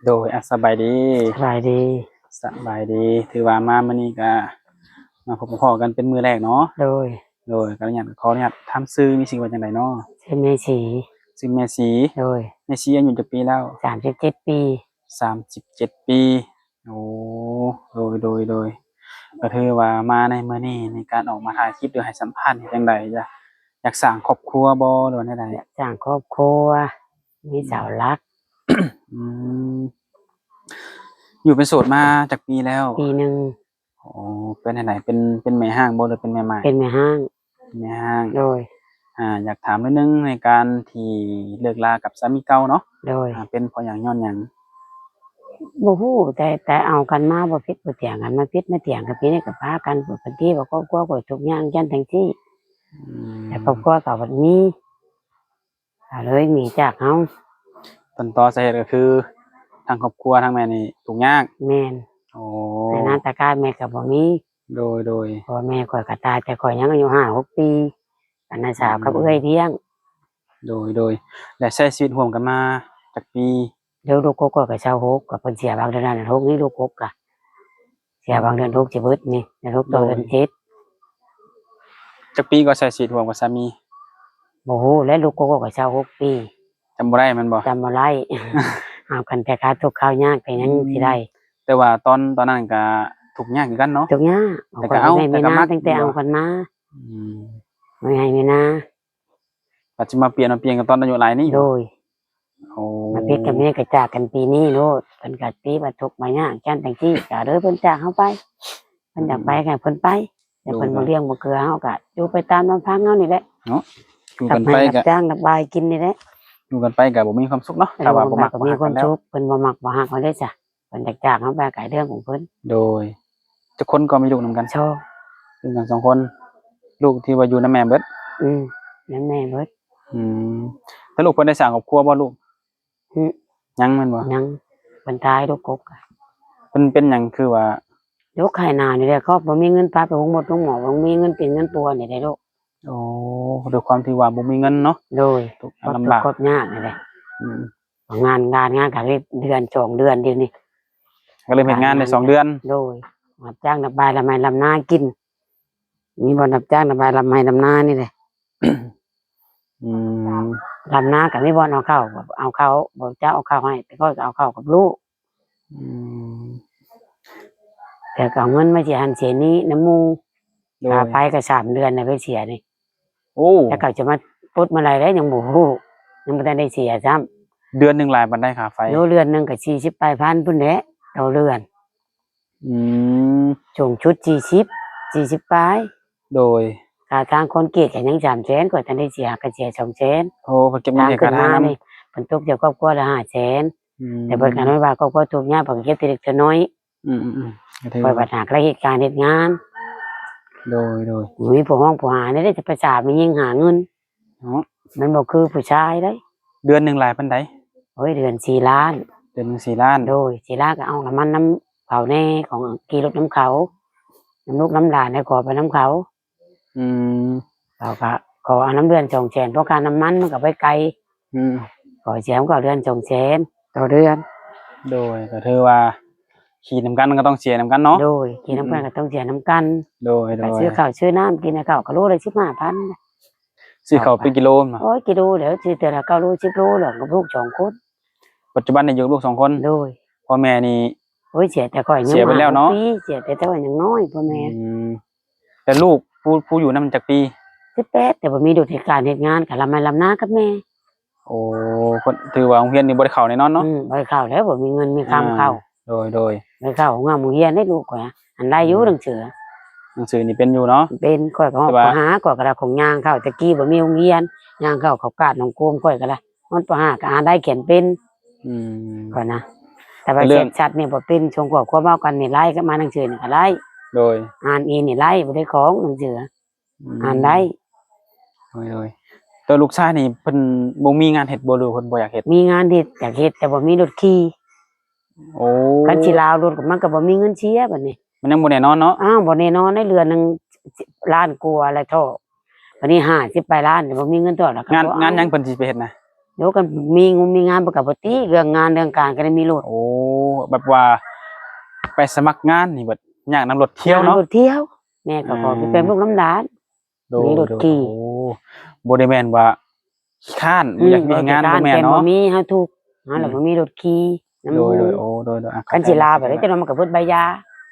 ໂດຍ ອ່ະ ສະບາຍດີ. ສະບາຍດີ. ສະບາຍດີ. ຖືວ່າມາມື້ນີ້ກະມາພົບມາພໍ້ກັນເປັນມື້ແລກເນາະ. ໂດຍ. ໂດຍ ກະອະນຸຍາດ ຂໍອະນຸຍາດຖາມຊື່ ມີຊື່ວ່າຈັ່ງໃດເນາະ? ຊື່ແມ່ສີ. ຊື່ແມ່ສີ. ໂດຍ. ແມ່ສີອາຍຸຈັກປີແລ້ວ? ສາມສິບເຈັດປີ. ສາມສິບເຈັດປີ. ໂອ້ ໂດຍ ໂດຍ ໂດຍ ກະຖືວ່າມາໃນມື້ນີ້ ໃນການອອກມາຖ່າຍຄລິບ ຫຼືໃຫ້ສຳພາດນີ້ຈັ່ງໃດ? ຢາກ ຢາກສ້າງຄອບຄົວບໍ່ ຫຼືວ່າແນວໃດ? ຢາກສ້າງຄອບຄົວ ມີເສົາຫຼັກ. ອືມ ຢູ່ເປັນໂສດມາຈັກປີແລ້ວ? ປີໜຶ່ງ. ໂອ້ ເປັນແນວໃດ? ເປັນ ເປັນແມ່ຮ້າງບໍ່ ຫຼືເປັນແມ່ໝ້າຍ? ເປັນແມ່ຮ້າງ. ແມ່ຮ້າງ. ໂດຍ. ອ່າ ຢາກຖາມໜ້ອຍໜຶ່ງ ໃນການທີ່ເລີກລາກັບສາມີເກົ່າເນາະ. ໂດຍ. ອ່າ ເປັນເພາະຫຍັງ ຍ້ອນຫຍັງ? ບໍ່ຮູ້ ແຕ່ ແຕ່ເອົາກັນມາບໍ່ຜິດບໍ່ຖຽງກັນ ມາຜິດມາຖຽງກັນ ປີນີ້ກະພາກັນ ບາງທີວ່າຄອບຄົວຂ້ອຍທຸກຍາກຈັ່ງຊັ້ນຈັ່ງຊີ້. ອືມ. ແຕ່ຄອບຄົວເຂົາບັດມີ ກະເລີຍໜີຈາກເຮົາ. ຕົ້ນຕໍສາເຫດກະຄືທາງຄອບຄົວທາງແມ່ນີ້ທຸກຍາກ. ແມ່ນ. ໂອ້ ໃນນາມຕະການແມ່ກະບໍ່ມີ. ໂດຍ ໂດຍ. ເພາະວ່າແມ່ຂ້ອຍກະຕາຍແຕ່ຂ້ອຍຍັງອາຍຸຫ້າຫົກປີ ກະນ້າສາວກັບເອື້ອຍລ້ຽງ. ໂດຍ ໂດຍ. ແລະໃຊ້ຊີວິດຮ່ວມກັນມາຈັກປີ? ເດີ ລູກກົກຂ້ອຍກະຊາວຫົກ ກະເພິ່ນເສຍບາງເດືອນນັ້ນ ຫົກນີ້ ລູກກົກກະ ເສຍບາງເດືອນ ຫົກຊິເບິດນີ້ ເດືອນຫົກຕໍ່ເດືອນເຈັດ. ຈັກປີກໍໃຊ້ຊີວິດຮ່ວມກັບສາມີ? ບໍ່ຮູ້ແຫຼະ ລູກກົກຂ້ອຍກະຊາວຫົກປີ. ຈຳບໍ່ໄດ້ແມ່ນບໍ່? ຈຳບໍ່ໄດ້. ເຮົາກັນແຕ່ຄາທຸກຄາຍາກ ແຕ່ຍັງຊິໄດ້. ອືມ. ແຕ່ວ່າຕອນ ຕອນນັ້ນກະທຸກຍາກຄືກັນເນາະ? ທຸກຍາກ. ແຕ່ກະເອົາ ແຕ່ກະມັກ ຕັ້ງແຕ່ເອົາກັນມາ. ອືມ. ໄວ້ໃຫ້ແມ່ນາ. ປັດຈຸບັນມາປ່ຽນ ມາປ່ຽນກັນຕອນອາຍຸຫຼາຍນີ້. ໂດຍ. ໂອ້ ມາຜິດກັນແມ່ກະຈາກກັນປີນີ້ໂລດ ເພິ່ນກະຕິວ່າທຸກມາຍາກຈັ່ງຊັ້ນຈັ່ງຊີ້ ກະເລີຍເພິ່ນຈາກເຮົາໄປ ເພິ່ນຢາກໄປກະໃຫ້ເພິ່ນໄປ ແຕ່ເພິ່ນບໍ່ລ້ຽງບໍ່ເກືອເຮົາ ກະຢູ່ໄປຕາມລຳພັງເຮົານີ້ແຫຼະເນາະ ຢູ່ກັນໄປກະຮັບຈ້າງຮັບບາຍກິນນີ້ແຫຼະ ຢູ່ກັນໄປກະບໍ່ມີຄວາມສຸກເນາະ ຖ້າວ່າບໍ່ມັກບໍ່ຮັກກັນແລ້ວ ເພິ່ນບໍ່ມັກບໍ່ຮັກເຮົາເດ້ຊະ. ເພິ່ນຈາກຈາກເຮົາໄປກະເລື່ອງຂອງເພິ່ນ. ໂດຍ. ຈັກຄົນກໍມີລູກນຳກັນ? ສອງ. ຢູ່ນຳກັນສອງຄົນ. ລູກທີ່ວ່າຢູ່ນຳແມ່ເບິດ? ອືມ ນຳແມ່ເບິດ. ອືມ ແລ້ວລູກເພິ່ນໄດ້ສ້າງຄອບຄົວບໍ່ລູກ? ຫຶ ຍັງແມ່ນບໍ່? ຍັງ. ເພິ່ນຕາຍລູກກົກ. ເພິ່ນເປັນຫຍັງຄືວ່າ? ໂລກໄຂ້ໜາວນີ້ແຫຼະ ເຂົາບໍ່ມີເງິນພາໄປໂຮງໝົດໂຮງໝໍ ບໍ່ມີເງິນປິ່ນເງິນປົວນີ້ແຫຼະລູກ. ໂອ້ ດ້ວຍຄວາມທີ່ວ່າບໍ່ມີເງິນເນາະ. ໂດຍ. ທຸກ ລຳບາກ ຄວາມຍາກນີ້ແຫຼະ. ອືມ. ງານ ງານ ງານກະໄດ້ເດືອນສອງເດືອນດຽວນີ້ ກໍເລີ່ມເຮັດງານໄດ້ສອງເດືອນ. ໂດຍ. ຮັບຈ້າງດຳໄຮ່ດຳໄຮ່ດຳນາກິນ ມີບ່ອນຮັບຈ້າງດຳໄຮ່ດຳໄຮ່ດຳນານີ້ແຫຼະ. ອືມ. ດຳນາກໍມີບ່ອນເອົາເຂົ້າ ເອົາເຂົ້າ ບໍ່ເຈົ້າເອົາເຂົ້າໃຫ້ ແຕ່ຂ້ອຍກໍເອົາເຂົ້າກັບລູກ. ອືມ. ແຕ່ກໍເອົາເງິນມາເສຍຫັ້ນເສຍນີ້ນຳໝູ່. ໂດຍ. ຄ່າໄຟກໍສາມເດືອນແລ້ວໄປເສຍນີ້. ໂອ້ ແລ້ວເຂົາຈະມາປົດເມື່ອໃດແລ້ວຍັງບໍ່ຮູ້ ຍັງບໍ່ທັນໄດ້ເສຍຊ້ຳ. ເດືອນໜຶ່ງຫຼາຍປານໃດຄ່າໄຟ? ໂອ້ ເດືອນໜຶ່ງກໍສີ່ສິບປາຍພັນພຸ້ນແຫຼະຕໍ່ເດືອນ. ອືມ. ສູງສຸດສີ່ສິບ ສີ່ສິບປາຍ. ໂດຍ. ຄ່າທາງຄອນກຣີດກໍຍັງສາມແສນ ຂ້ອຍທັນໄດ້ເສຍ ກໍເສຍສອງແສນ. ໂອ້ ເພິ່ນເກັບເງິນເຮັດຄ່າທາງນຳ ເພິ່ນຕົກໃສ່ຄອບຄົວລະຫ້າແສນ. ອືມ. ແຕ່ເພິ່ນກໍນ້ອຍວ່າຄອບຄົວທຸກຍາກ ເພິ່ນເກັບແຕ່ເລັກແຕ່ນ້ອຍ. ອືມໆໆ ກໍຖືວ່າ ຂ້ອຍບັດຫາກະເຮັດການເຮັດງານ. ໂດຍໆ ມີຜູ້ຮ້ອງຜູ້ຫາແນວໃດ ຈະໄປສາແມ່ຍິງຫາເງິນເນາະ ມັນບໍ່ຄືຜູ້ຊາຍເດ້. ເດືອນໜຶ່ງຫຼາຍປານໃດ? ໂອ້ຍ ເດືອນສີ່ລ້ານ. ເດືອນໜຶ່ງສີ່ລ້ານ. ໂດຍ. ສີ່ລ້ານກໍເອົານ້ຳມັນນຳເຂົາແດ່ ຂອງ ຂີ່ລົດນຳເຂົາ ນຳລູກນຳຫຼານ ແລ້ວຂໍໄປນຳເຂົາ. ອືມ. ເຂົາກະຂໍເອົານຳເດືອນສອງແສນ ເພາະຄ່ານ້ຳມັນມັນກໍໄປໄກ. ອືມ. ຂໍເສຍນຳເຂົາເດືອນສອງແສນຕໍ່ເດືອນ. ໂດຍ. ກໍຖືວ່າຂີ່ນຳກັນກໍຕ້ອງເສຍນຳກັນເນາະ. ໂດຍ. ຂີ່ນຳກັນກໍຕ້ອງເສຍນຳກັນ. ໂດຍໆ. ຊື້ເຂົ້າຊື້ນ້ຳກິນໃຫ້ເຂົາກໍໂລລະສິບຫ້າພັນ. ຊື້ເຂົ້າເປັນກິໂລແມ່ນບໍ່? ໂອ້ຍ ກິໂລແລ້ວ ຊື້ເທື່ອລະເກົ້າໂລ ສິບໂລແລ້ວ ກັບລູກສອງຄົນ. ປັດຈຸບັນນີ້ຢູ່ກັບລູກສອງຄົນ? ໂດຍ. ພໍ່ແມ່ນີ້ ໂອ້ຍ ເສຍແຕ່ຂ້ອຍຍັງ ເສຍໄປແລ້ວເນາະ ຫ້າຫົກປີ ເສຍແຕ່ ແຕ່ວ່າຍັງນ້ອຍພໍ່ແມ່. ອືມ. ແຕ່ລູກຜູ້ ຜູ້ຢູ່ນຳຈັກປີ? ສິບແປດ ແຕ່ບໍ່ມີດຸດເຮັດການເຮັດງານ ກໍລຳໄຮ່ລຳນາກັບແມ່. ໂອ້ ຖືວ່າໂຮງຮຽນນີ້ບໍ່ໄດ້ເຂົ້າແນ່ນອນເນາະ? ອືມ ບໍ່ໄດ້ເຂົ້າແລ້ວ ບໍ່ມີເງິນມີຄຳເຂົ້າ. ໂດຍໆ. ບໍ່ໄດ້ເຂົ້າໂຮງຮຽນ ໂຮງຮຽນໃຫ້ລູກຂ້ອຍ ອັນໃດຢູ່ໜັງສື ໜັງສືນີ້ເປັນຢູ່ເນາະ? ເປັນ. ຂ້ອຍກໍຮອດ ປ.ຫ້າ ຂ້ອຍກໍໄດ້ ຂອງຍ່າງເຂົ້າ ແຕ່ກີ້ບໍ່ມີໂຮງຮຽນ ຍ່າງເຂົ້າ ເຂົາກາດໜອງໂກມ ຂ້ອຍກໍໄດ້ ຮອດ ປ.ຫ້າ ກໍອ່ານໄດ້ຂຽນເປັນ. ອືມ. ຂ້ອຍນະ ແຕ່ວ່າຂຽນຊັດນີ້ບໍ່ເປັນ ຊ່ວງຄວບຄວາມເວົ້າກັນນີ້ໄດ້ ກັບມາໜັງສືນີ້ກໍໄດ້. ໂດຍ. ອ່ານອີນີ້ໄດ້ ບໍ່ໄດ້ຂອງໜັງສື ອືມ ອ່ານໄດ້. ໂດຍໆ. ແຕ່ລູກຊາຍນີ້ເພິ່ນບໍ່ມີງານເຮັດບໍ່ ຫຼືເພິ່ນບໍ່ຢາກເຮັດ? ມີງານເຮັດ ຢາກເຮັດ ແຕ່ບໍ່ມີລົດຂີ່. ໂອ້ ຄັນຊິລາວລົດ ມັນກໍບໍ່ມີເງິນເສຍບັດນີ້ ມັນຍັງບໍ່ແນ່ນອນເນາະ. ອ້າວ ບໍ່ແນ່ນອນ ໃນເດືອນໜຶ່ງລ້ານກວ່າແລ້ວເທາະ ບັດນີ້ຫ້າສິບປາຍລ້ານ ບໍ່ມີເງິນເທາະ. ແລ້ວກໍງານ ງານຫຍັງເພິ່ນຊິໄປເຮັດນະ? ໂດຍ ຄັນມີງຸມມີງານ ເພິ່ນກໍບໍ່ຕິ ເລື່ອງງານເລື່ອງການກໍໄດ້ມີລົດ. ໂອ້ ແບບວ່າໄປສະໝັກງານນີ້ ບັດຍາກນຳລົດທ່ຽວເນາະ ຍາກນຳລົດທ່ຽວ. ແມ່ກໍຂໍ ອ່າ ໄປເປັນລູກນຳຫຼານ ໂດຍ ມີລົດຂີ່. ໂອ້ ບໍ່ໄດ້ແມ່ນວ່າຂີ້ຄ້ານ ອືມ ບໍ່ຢາກມີງານ ບໍ່ແມ່ນເນາະ ແຕ່ບໍ່ມີ ເຮົາທຸກ ເຮົາລະ ອືມ ບໍ່ມີລົດຂີ່ນຳ. ໂດຍ ໂດຍ ໂອ້ ໂດຍ ໂດຍ ອ່ະ ຄັນຊິລາໄປ ເຂົ້າໃຈ ແລ້ວ ແຕ່ວ່າມັນກໍເບິດໃບຢາ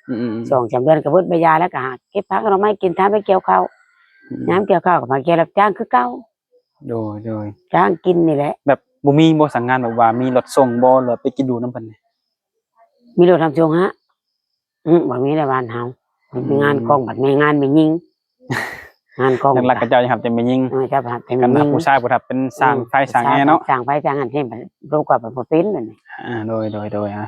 ອືມໆໆ ສອງສາມເດືອນກໍເບິດໃບຢາ ແລ້ວກໍຫາເກັບຜັກເກັບໜໍ່ໄມ້ກິນ ຖ້າໄປກ່ຽວເຂົ້າ ອືມ ຍາມກ່ຽວເຂົ້າກໍມາກ່ຽວຮັບຈ້າງຄືເກົ່າ. ໂດຍ ໂດຍ ຈ້າງກິນນີ້ແຫຼະ. ແບບບໍ່ມີບໍ່ສັງງານ ແບບວ່າມີລົດສົ່ງບໍ່ ຫຼືວ່າໄປກິນດູນຳເພິ່ນນີ້? ມີລົດຮັບສົ່ງຫະ? ອື ບໍ່ມີໃນບ້ານເຮົາ. ອືມ ມີງານຂອງບັດແມ່ ງານແມ່ຍິງ ງານຂອງ ຫຼັກໆ ເຂົາເຈົ້າຈະຮັບແຕ່ແມ່ຍິງ. ເອີ ເຈົ້າຮັບແຕ່ແມ່ຍິງ ຄັນຮັບຜູ້ຊາຍ ຜູ້ຮັບເປັນຊ່າງ ອືມ ໄຟຊ່າງແອເນາະ ຊ່າງໄຟຊ່າງອັນນີ້ ໂລກວ່າບໍ່ເປັນບັດນີ້. ອ່າ ໂດຍ ໂດຍ ໂດຍ ອ່າ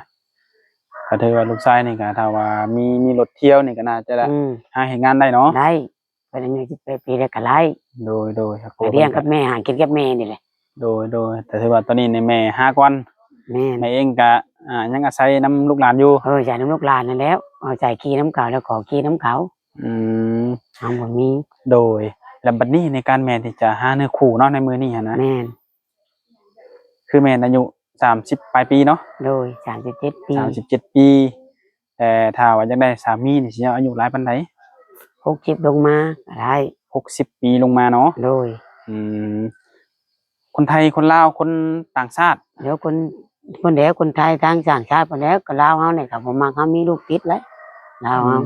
ກໍຖືວ່າລູກຊາຍນີ້ກໍຖ້າວ່າມີ ມີລົດທ່ຽວນີ້ກໍໜ້າຈະ ອືມ ຫາເຮັດງານໄດ້ເນາະ. ໄດ້ ເພິ່ນອາຍຸສິບແປດປີແລ້ວກໍໄດ້. ໂດຍ ໂດຍ ກໍລ້ຽງກັບແມ່ ຫາກິນກັບແມ່ນີ້ແຫຼະ. ໂດຍ ໂດຍ ແຕ່ຖືວ່າຕອນນີ້ນີ້ແມ່ຫາກ່ອນ. ແມ່ນ ແມ່ເອງກະ ອ່າ ຍັງອາໄສນຳລູກຫຼານຢູ່. ເອີ ອາໄສນຳລູກຫຼານນັ້ນແຫຼ້ວ ເອົາໃຈຂີ່ນຳເຂົາ ແລ້ວຂໍຂີ່ນຳເຂົາ. ອືມ ເຮົາບໍ່ມີ. ໂດຍ ແລ້ວບັດນີ້ໃນການແມ່ທີ່ຈະຫາເນື້ອຄູ່ເນາະ ໃນມື້ນີ້ຫັ້ນນະ. ແມ່ນ ຄືແມ່ນອາຍຸສາມສິບປາຍປີເນາະ. ໂດຍ ສາມສິບເຈັດປີ ສາມສິບເຈັດປີ. ແຕ່ຖ້າວ່າຢາກໄດ້ສາມີນີ້ ຊິເອົາອາຍຸຫຼາຍປານໃດ? ຫົກສິບລົງມາກໍໄດ້. ຫົກສິບປີລົງມາເນາະ. ໂດຍ ອືມ ຄົນໄທ ຄົນລາວ ຄົນຕ່າງຊາດ? ດຽວຄົນ ຄົນແຫຼວ ຄົນໄທ ຕ່າງຊາດ ຄົນແຫຼວ ກໍລາວເຮົານີ້ກໍບໍ່ມັກເຮົາມີລູກຕິດແຫຼະ ລາວເຮົາ. ອືມ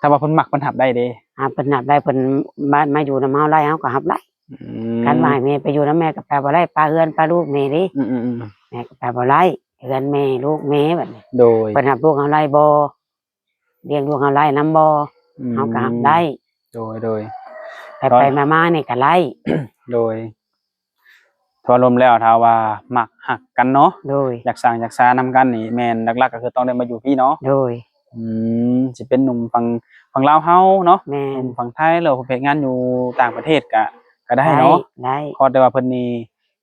ຖ້າວ່າເພິ່ນມັກ ເພິ່ນຮັບໄດ້ເດ້. ຫາເພິ່ນຮັບໄດ້ ເພິ່ນມາ ມາຢູ່ນຳເຮົາໄດ້ ເຮົາກໍຮັບໄດ້. ອືມ ຄັນວ່າໃຫ້ແມ່ໄປຢູ່ນຳແມ່ກໍໄປບໍ່ໄດ້ ປະເຮືອນປະລູກແມ່ເດ້. ອືມໆໆ ແມ່ກໍໄປບໍ່ໄດ້ ເຮືອນແມ່ລູກແມ່ບັດນີ້. ໂດຍ ເພິ່ນຮັບລູກເຮົາໄດ້ບໍ່? ລ້ຽງລູກເຮົາໄດ້ນຳບໍ່? ອືມ ເຮົາກໍຮັບໄດ້. ໂດຍ ໂດຍ ໄປໆມາໆນີ້ກໍໄດ້. ໂດຍ ທົ່ວລວມແລ້ວ ຖ້າວ່າມັກຮັກກັນເນາະ. ໂດຍ ຢາກສ້າງຢາກສານຳກັນນີ້ ແມ່ນຫຼັກໆກໍຄືຕ້ອງໄດ້ມາຢູ່ພີ້ເນາະ. ໂດຍ ອືມ ຊິເປັນໜຸ່ມຝັ່ງ ຝັ່ງລາວເຮົາເນາະ. ແມ່ນ ໜຸ່ມຝັ່ງໄທ ຫຼືວ່າຜູ້ເຮັດງານຢູ່ຕ່າງປະເທດກໍ ກໍໄດ້ເນາະ. ໄດ້ ໄດ້ ຂໍແຕ່ວ່າເພິ່ນນີ້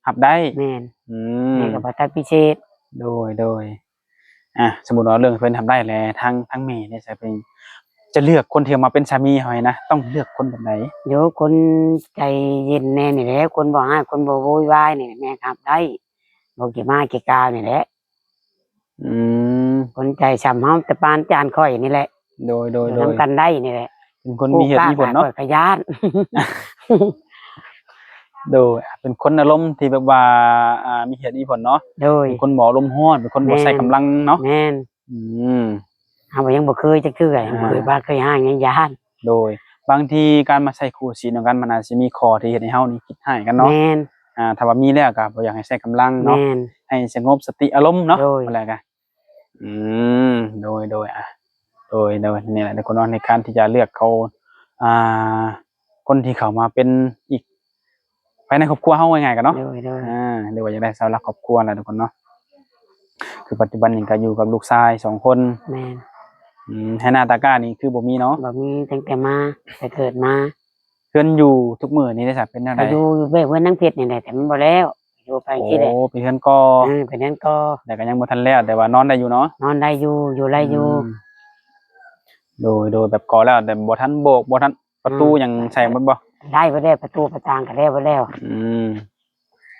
ຮັບໄດ້. ແມ່ນ ອືມ ແມ່ກໍບໍ່ຕັດປະຕິເສດ. ໂດຍ ໂດຍ ອ່າ ສົມມຸດວ່າເລື່ອງເພິ່ນຮັບໄດ້ແລ້ວ ທາງ ທາງແມ່ເດ ຈະເປັນ ຈະເລືອກຄົນທີ່ເອົາມາເປັນສາມີໃຫ້ນະ ຕ້ອງເລືອກຄົນແບບໃດ? ໂຍ ຄົນໃຈເຢັນແດ່ນີ້ແຫຼະ ຄົນບໍ່ຮ້າຍ ຄົນບໍ່ໂວຍວາຍນີ້ແມ່ຮັບໄດ້ ບໍ່ຂີ້ມ້າຂີ້ການີ້ແຫຼະ. ອືມ ຄົນໃຈຊ່ຳເຮົາ ແຕ່ປານຈານຂ້ອຍນີ້ແຫຼະ. ໂດຍ ໂດຍ ຢູ່ນຳກັນໄດ້ນີ້ແຫຼະ. ເປັນຄົນມີເຫດມີຜົນເນາະ. ຂ້ອຍກໍຢ້ານ. ໂດຍ ເປັນຄົນອາລົມທີ່ແບບວ່າ ອ່າ ມີເຫດມີຜົນເນາະ. ໂດຍ ເປັນຄົນບໍ່ອາລົມຮ້ອນ ເປັນຄົນບໍ່ໃຊ້ກຳລັງເນາະ. ແມ່ນ ອືມ ເຮົາກໍຍັງບໍ່ເຄີຍຈັກເທື່ອ ຍັງບໍ່ເຄີຍວ່າເຄີຍຮ້າຍ ຍັງຢ້ານ. ໂດຍ ບາງທີການມາໃຊ້ຄູ່ຊີວິດນຳກັນ ມັນອາດຊິມີຂໍ້ທີ່ເຮັດໃຫ້ເຮົານີ້ຄິດຮ້າຍກັນເນາະ. ແມ່ນ ອ່າ ຖ້າວ່າມີແລ້ວກໍບໍ່ຢາກໃຫ້ໃຊ້ກຳລັງເນາະ. ແມ່ນ ໃຫ້ສະຫງົບສະຕິອາລົມເນາະ. ໂດຍ ວ່າແລ້ວກໍ ອືມ ໂດຍ ໂດຍ ອ່າ ໂດຍ ໂດຍ ນີ້ແຫຼະທຸກຄົນເນາະ ໃນການທີ່ຈະເລືອກເອົາ ອ່າ ຄົນທີ່ເຂົ້າມາເປັນອີກ ພາຍໃນຄອບຄົວເຮົາ ວ່າງ່າຍໆກັນເນາະ. ໂດຍ ໂດຍ ອ່າ ຫຼືວ່າຢາກໄດ້ເສົາຫຼັກຄອບຄົວແຫຼະທຸກຄົນເນາະ. ຄືປັດຈຸບັນນີ້ກໍຢູ່ກັບລູກຊາຍສອງຄົນ. ແມ່ນ ອືມ ໄຮ່ນາຕາກ້ານີ້ຄືບໍ່ມີເນາະ? ບໍ່ມີ ຕັ້ງແຕ່ມາ ແຕ່ເກີດມາ. ເຮືອນຢູ່ທຸກມື້ນີ້ໄດ້ສະ ເປັນແນວໃດ? ກໍຢູ່ ຢູ່ແບບເຮືອນນາງເພັດນີ້ແຫຼະ ແຕ່ມັນບໍ່ແລ້ວ ຢູ່ໄປຈັ່ງຊີ້ແຫຼະ. ໂອ້ ເປັນເຮືອນກໍ່? ເອີ ເປັນເຮືອນກໍ່ ແຕ່ກໍຍັງບໍ່ທັນແລ້ວ ແຕ່ວ່ານອນໄດ້ຢູ່ເນາະ? ນອນໄດ້ຢູ່ ຢູ່ໄດ້ຢູ່. ອືມ ໂດຍ ໂດຍ ແບບກໍ່ແລ້ວ ແຕ່ບໍ່ທັນໂບກ ບໍ່ທັນປະຕູຫຍັງໃສ່ໝົດບໍ່? ໄດ້ໝົດແລ້ວ ປະຕູປະຕ່າງກໍແລ້ວໝົດແລ້ວ. ອືມ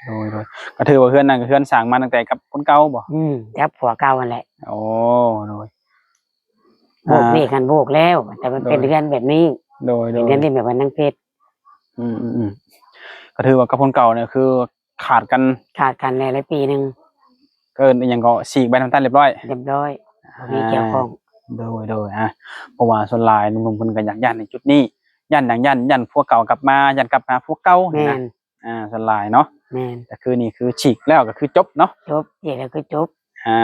ໂດຍ ໂດຍ ກໍຖືວ່າເຮືອນນັ້ນກໍເຮືອນສ້າງມາຕັ້ງແຕ່ກັບຄົນເກົ່າບໍ່? ອືມ ກັບຜົວເກົ່າຫັ້ນແຫຼະ. ໂອ້ ໂດຍ ໂບກເລກຫັ້ນໂບກແລ້ວ ແຕ່ມັນເປັນເຮືອນແບບນີ້. ໂດຍ ໂດຍ ເປັນເຮືອນທີ່ແບບວ່ານາງເພັດ. ອືມໆໆ ກໍຖືວ່າກັບຄົນເກົ່ານີ້ຄືຂາດກັນ ຂາດກັນແລ້ວໄດ້ປີໜຶ່ງ. ເອີ້ນອີ່ຫຍັງກໍ ສີກໃບນ້ຳຕານລຽບຮ້ອຍ ລຽບຮ້ອຍ ບໍ່ມີກ່ຽວຂ້ອງ. ໂດຍ ໂດຍ ອ່າ ເພາະວ່າສ່ວນຫຼາຍໜຸ່ມໆເພິ່ນກໍຢາກຢ້ານໃນຈຸດນີ້ ຢ້ານຫຍັງ? ຢ້ານ ຢ້ານຜົວເກົ່າກັບມາ ຢ້ານກັບຫາຜົວເກົ່າ. ແມ່ນ ອ່າ ສ່ວນຫຼາຍເນາະ. ແມ່ນ ກໍຄືນີ້ຄືສີກແລ້ວກໍຄືຈົບເນາະ. ຈົບ ສີກແລ້ວຄືຈົບ. ອ່າ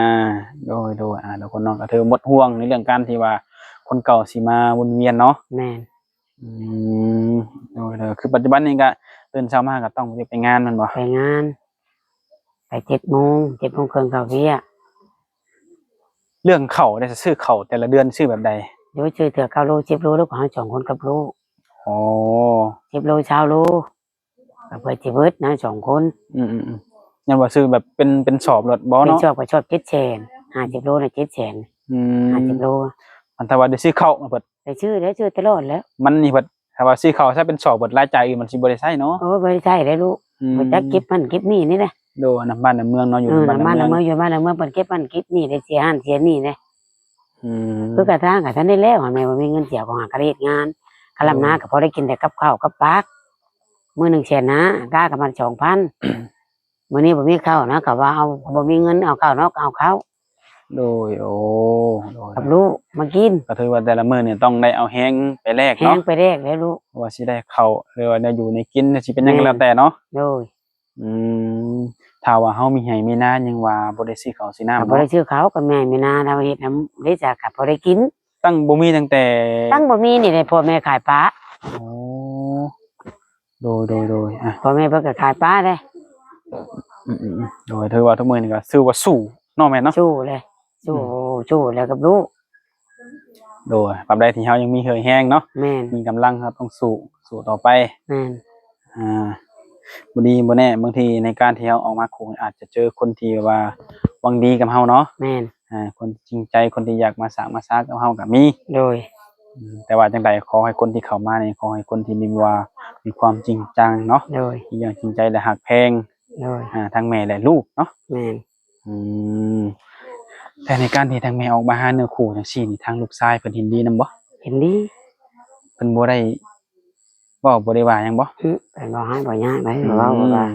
ໂດຍ ໂດຍ ອ່າ ທຸກຄົນເນາະ ກໍຖືໝົດຫ່ວງໃນເລື່ອງການທີ່ວ່າຄົນເກົ່າຊິມາວົນວຽນເນາະ. ແມ່ນ ອືມ ໂດຍ ໂດຍ ຄືປັດຈຸບັນນີ້ກໍຕື່ນເຊົ້າມາກໍຕ້ອງໄປວຽກໄປງານແມ່ນບໍ່? ໄປງານ ໄປເຈັດໂມງ ເຈັດໂມງເຄິ່ງເຂົ້າວຽກ. ເລື່ອງເຂົ້າເດ ຊື້ເຂົ້າແຕ່ລະເດືອນຊື້ແບບໃດ? ໂດຍ ຊື້ເທື່ອເກົ້າໂລ ສິບໂລ ແລ້ວກໍເຮົາສອງຄົນກັບລູກ. ອໍ ສິບໂລ ຊາວໂລ ກໍເພື່ອຊິເບິດນະ ສອງຄົນ. ອືມໆໆ ຍັງວ່າຊື້ແບບເປັນ ເປັນສອບໂລດບໍ່ເນາະ? ເປັນສອບກໍສອບເຈັດແສນ ຫ້າສິບໂລນະ ເຈັດແສນ. ອືມ ຫ້າສິບໂລ. ອັນຖ້າວ່າໄດ້ຊື້ເຂົ້າມາເພິ່ນ ໄດ້ຊື້ແລ້ວ ຊື້ຕະຫຼອດແລ້ວ. ມັນນີ້ເພິ່ນ ຖ້າວ່າຊື້ເຂົ້າໃຊ້ເປັນສອບເບິດ ລາຍຈ່າຍອື່ນມັນຊິບໍ່ໄດ້ໃຊ້ເນາະ. ໂອ້ ບໍ່ໄດ້ໃຊ້ເດ້ລູກ. ອືມ ບໍ່ຈັກເກັບຫັ້ນເກັບນີ້ນີ້ແຫຼະ. ໂດຍ ນຳບ້ານນຳເມືອງເນາະ ຢູ່ ເອີ ນຳບ້ານນຳເມືອງ ນຳບ້ານນຳເມືອງ ຢູ່ບ້ານນຳເມືອງ ເພິ່ນເກັບຫັ້ນເກັບນີ້ ໄດ້ເສຍຫັ້ນເສຍນີ້ເດ້. ອືມ ຄືກະທາງກະທັນໄດ້ແລ້ວ ແມ່ນບໍ່ມີເງິນເສຍ ຂອງຫາກະເຮັດງານ ຄະລຳນາ ກະພໍໄດ້ກິນແຕ່ກັບເຂົ້າກັບປາກ ມື້ໜຶ່ງແສນຫ້າ ກາກະມາສອງພັນ ມື້ນີ້ບໍ່ມີເຂົ້ານະ ກະວ່າເອົາ ບໍ່ມີເງິນເອົາເຂົ້າເນາະ ກະເອົາເຂົ້າ. ໂດຍ ໂອ້ ໂດຍ ກັບລູກມາກິນ ກະຖືວ່າແຕ່ລະມື້ນີ້ຕ້ອງໄດ້ເອົາແຮງໄປແລກເນາະ ແຮງໄປແລກແລ້ວລູກ ວ່າຊິໄດ້ເຂົ້າ ຫຼືວ່າໄດ້ຢູ່ໄດ້ກິນ ຊິເປັນຫຍັງກະແລ້ວແຕ່ເນາະ. ໂດຍ ອືມ ຖ້າວ່າເຮົາມີໄຮ່ມີນາ ຍັງວ່າບໍ່ໄດ້ຊື້ເຂົ້າຊື້ນ້ຳ ກະບໍ່ໄດ້ ເນາະ ຊື້ເຂົ້າ ກະມີໄຮ່ມີນາ ເຮົາເຮັດນຳເດ້ ກະພໍໄດ້ກິນ ຕັ້ງບໍ່ມີ ຕັ້ງແຕ່ ຕັ້ງບໍ່ມີນີ້ແຫຼະ ພໍ່ແມ່ຂາຍປາ. ໂອ້ ໂດຍ ໂດຍ ໂດຍ ອ່ະ ພໍ່ແມ່ເພິ່ນກະຂາຍປາເດ້. ອືມໆໆ ໂດຍ ຖືວ່າທຸກມື້ນີ້ກະຖືວ່າສູ້ເນາະແມ່ເນາະ ສູ້ແຫຼະ ສູ້ ອືມ ສູ້ແລ້ວກັບລູກ. ໂດຍ ຕາບໃດທີ່ເຮົາຍັງມີເຫື່ອແຮງເນາະ ແມ່ນ ມີກຳລັງ ເຮົາຕ້ອງສູ້ ສູ້ຕໍ່ໄປ. ແມ່ນ ອ່າ ບໍ່ດີບໍ່ແນ່ ບາງທີໃນການທີ່ເຮົາອອກມາຄູ່ ອາດຈະເຈີຄົນທີ່ວ່າຫວັງດີກັບເຮົາເນາະ ແມ່ນ ອ່າ ຄົນຈິງໃຈ ຄົນທີ່ຢາກມາສ້າງມາສາກັບເຮົາກະມີ. ໂດຍ ອືມ ແຕ່ວ່າຈັ່ງໃດ ຂໍໃຫ້ຄົນທີ່ເຂົ້າມານີ້ ຂໍໃຫ້ຄົນທີ່ມີວ່າ ມີຄວາມຈິງຈັງເນາະ ໂດຍ ທີ່ຍັງຈິງໃຈ ແລະ ຮັກແພງ ໂດຍ ອ່າ ທັງແມ່ ແລະ ລູກເນາະ. ແມ່ນ ອືມ ແຕ່ໃນການທີ່ທາງແມ່ອອກມາຫາເນື້ອຄູ່ຈັ່ງຊີ້ນີ້ ທາງລູກຊາຍເພິ່ນເຫັນດີນຳບໍ່? ເຫັນດີ ເພິ່ນບໍ່ໄດ້ເວົ້າ ບໍ່ໄດ້ວ່າຫຍັງບໍ່? ອື ເພິ່ນບໍ່ຮ້າຍບໍ່ຍາກໃດ ອືມ ເວົ້າບໍ່ວ່າ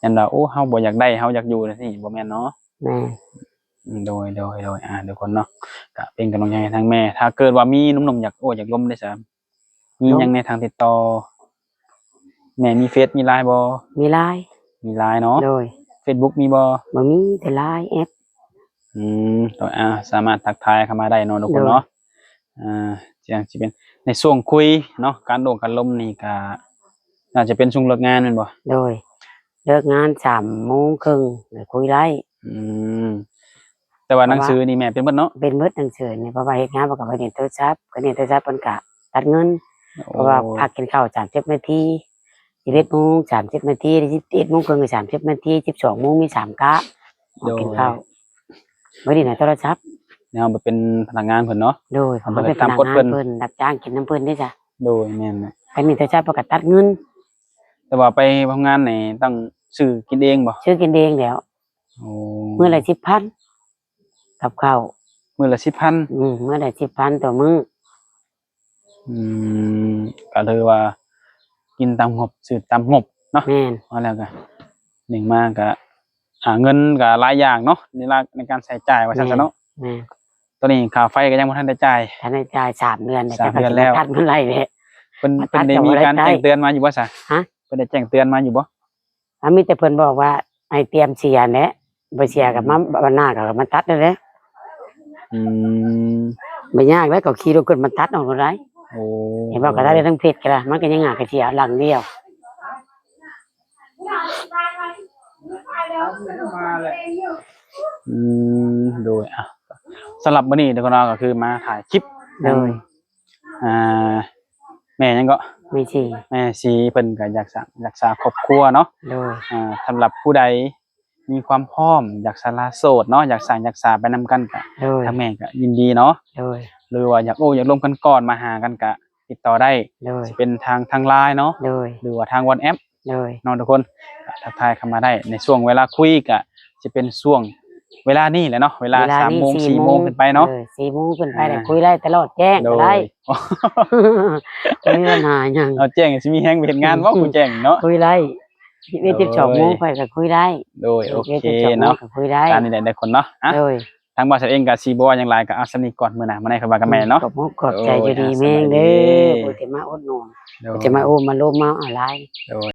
ອັນວ່າ ໂອ້ ເຮົາບໍ່ຢາກໄດ້ ເຮົາຢາກຢູ່ຈັ່ງຊີ້ ບໍ່ແມ່ນເນາະ? ແມ່ນ ອືມ ໂດຍ ໂດຍ ໂດຍ ອ່າ ທຸກຄົນເນາະ ກະເປັນກຳລັງໃຈໃຫ້ທາງແມ່ ຖ້າເກີດວ່າມີໜຸ່ມໆ ຢາກ ໂອ້ ຢາກລົມເດ້ຊະ ມີຫຍັງແດ່ທາງຕິດຕໍ່? ແມ່ມີເຟສ ມີລາຍບໍ່? ມີລາຍ ມີລາຍເນາະ ໂດຍ ເຟສບຸກມີບໍ່? ບໍ່ມີ ແຕ່ລາຍແອັດ. ອືມ ໂດຍ ອ່າ ສາມາດທັກທາຍເຂົ້າມາໄດ້ເນາະ ທຸກຄົນເນາະ ໂດຍ ອ່າ ຈັ່ງຊິເປັນໃນຊ່ວງຄຸຍເນາະ ການໂອ້ການລົມນີ້ກະ ໜ້າຈະເປັນຊ່ວງເລີກງານແມ່ນບໍ່? ໂດຍ ເລີກງານສາມໂມງເຄິ່ງ ໄດ້ຄຸຍໄດ້. ອືມ ແຕ່ວ່າ ແຕ່ວ່າ ໜັງສືນີ້ແມ່ເປັນເບິດເນາະ? ເປັນເບິດໜັງສືນີ້ ເພາະວ່າເຮັດງານ ເພິ່ນກະໄປຫຼິ້ນໂທລະສັບ ໄປຫຼິ້ນໂທລະສັບ ເພິ່ນກະຕັດເງິນ ໂອ້ ເພາະວ່າພັກກິນເຂົ້າສາມສິບນາທີ ສິບເອັດໂມງສາມສິບນາທີ ສິບເອັດໂມງເຄິ່ງສາມສິບນາທີ ສິບສອງໂມງມີສາມກະ ໂດຍ ກິນເຂົ້າ ໄປຫຼິ້ນໂທລະສັບ. ແນວໄປເປັນພະນັກງານເພິ່ນເນາະ ໂດຍ ເຮົາບໍ່ໄດ້ຕາມກົດເພິ່ນ ເພິ່ນຮັບຈ້າງກິນນຳເພິ່ນເດ້ຊະ. ໂດຍ ແມ່ນແຫຼະ ໄປຫຼິ້ນໂທລະສັບ ເພິ່ນກະຕັດເງິນ. ແຕ່ວ່າໄປໂຮງງານນີ້ຕ້ອງຊື້ກິນເອງບໍ່? ຊື້ກິນເອງແລ້ວ. ໂອ້ ມື້ລະສິບພັນ ກັບເຂົ້າ ມື້ລະສິບພັນ. ອືມ ມື້ລະສິບພັນຕໍ່ມື້. ອືມ ກະຖືວ່າກິນຕາມງົບ ຊື້ຕາມງົບເນາະ. ແມ່ນ ວ່າແລ້ວກະ ໜຶ່ງມາກະຫາເງິນກະຫຼາຍຢ່າງເນາະ ໃນລະ ໃນການໃຊ້ຈ່າຍວ່າຊັ້ນຊະເນາະ. ແມ່ນ ຕອນນີ້ຄ່າໄຟກະຍັງບໍ່ທັນໄດ້ຈ່າຍ ທັນໄດ້ຈ່າຍສາມເດືອນ ສາມເດືອນແລ້ວ ຕັດມັນໄລ່ແຫຼະ. ເພິ່ນ ເພິ່ນໄດ້ມີການແຈ້ງເຕືອນມາຢູ່ບໍ່ຊະ? ຮະ? ເພິ່ນໄດ້ແຈ້ງເຕືອນມາຢູ່ບໍ່? ອາ ມີແຕ່ເພິ່ນບອກວ່າໃຫ້ຕຽມເສຍຫັ້ນແຫຼະ ບໍ່ເສຍກະມາ ອືມ ວັນໜ້າກະມາຕັດນັ້ນແຫຼະ. ອືມ ບໍ່ຍາກເດ້ ເຂົາຂີ່ລົດຂຶ້ນມາຕັດເອົາໂລດໄດ໋. ໂອ້ ເຫັນບໍ່ ກະໄດ້ທັງເຟສກະໄດ້ ມັນກະຍັງຫາກະເສຍຫຼັງດຽວ. ອືມ ໂດຍ ອ່ະ ສຳລັບມື້ນີ້ເນາະ ກະຄືມາຖ່າຍຄລິບ ໂດຍ ອ່າ ແມ່ຫຍັງເກາະ? ແມ່ສີ ແມ່ສີ ເພິ່ນກະຢາກສ້າງ ຢາກສາຄອບຄົວເນາະ. ໂດຍ ອ່າ ສຳລັບຜູ້ໃດມີຄວາມພ້ອມ ຢາກສະຫຼະໂສດເນາະ ຢາກສ້າງຢາກສາໄປນຳກັນກະ ໂດຍ ທາງແມ່ກະຍິນດີເນາະ. ໂດຍ ຫຼືວ່າຢາກໂອ້ຢາກລົມກັນກ່ອນ ມາຫາກັນກະຕິດຕໍ່ໄດ້. ໂດຍ ຊິເປັນທາງ ທາງລາຍເນາະ ໂດຍ ຫຼືວ່າທາງວັອດແອັບ. ໂດຍ ເນາະ ທຸກຄົນ ກະທັກທາຍເຂົ້າມາໄດ້ ໃນຊ່ວງເວລາຄຸຍກະຊິເປັນຊ່ວງເວລານີ້ແຫຼະເນາະ ເວລາ ເວລານີ້ ສາມໂມງ ສີ່ ສີ່ໂມງຂຶ້ນໄປເນາະ. ເອີ ສີ່ໂມງຂຶ້ນໄປ ອ່າ ລະຄຸຍໄດ້ຕະຫຼອດແຈ້ງກະໄດ້. ໂດຍ ບໍ່ມີບັນຫາຫຍັງ ເອົາແຈ້ງຊິມີແຮງໄປເຮັດງານບໍ່ ອືມ ມື້ແຈ້ງເນາະ. ຄຸຍໄດ້ ສິບເອັດ ສິບສອງໂມງ ຂ້ອຍກະຄຸຍໄດ້. ໂດຍ ໂອເຄເນາະ ກະຄຸຍໄດ້ ຕາມນີ້ແຫຼະທຸກຄົນເນາະ. ໂດຍ ທາງບ່າວສັນເອງກະຊິບໍ່ວ່າຫຍັງຫຼາຍ ກະເອົາສ່ຳນີ້ກ່ອນ ມື້ໜ້າມາໃນຄ່ອຍວ່າກັນໃໝ່ເນາະ. ອືມ ຂອບມຸກຂອບໃຈ ໂດຍ ຢູ່ດີມີແຮງເດີ ອ່າ ສະບາຍດີ ຜູ້ທີ່ມາອຸດໜູນ ໂດຍ ຜູ້ທີ່ມາໂອ້ມາລົມມາອາໄລ. ໂດຍ